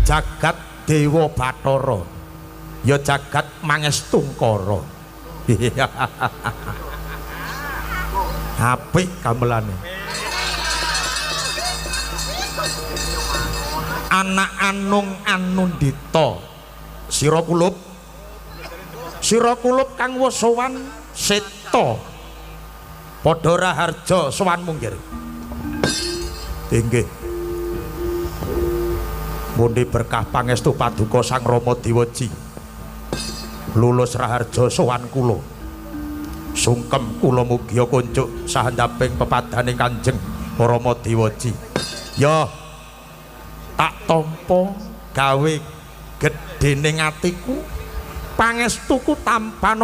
Jagat Dewa Bathara ya jagat Mangestungkara. Apik gamelane. Anak Anung Anundita sira kulup, sira kulup kang wis sowan seta padha raharja sowan munggir. Inggih. Pundi berkah pangestu paduka Sang Rama Dewaji. Lulus raharja sowan kula. Sungkem kula mugia kunjuk sahandaping pepadane Kanjeng Rama Dewaji. Ya tak tampa gawe gedhening atiku, pangestuku tampan.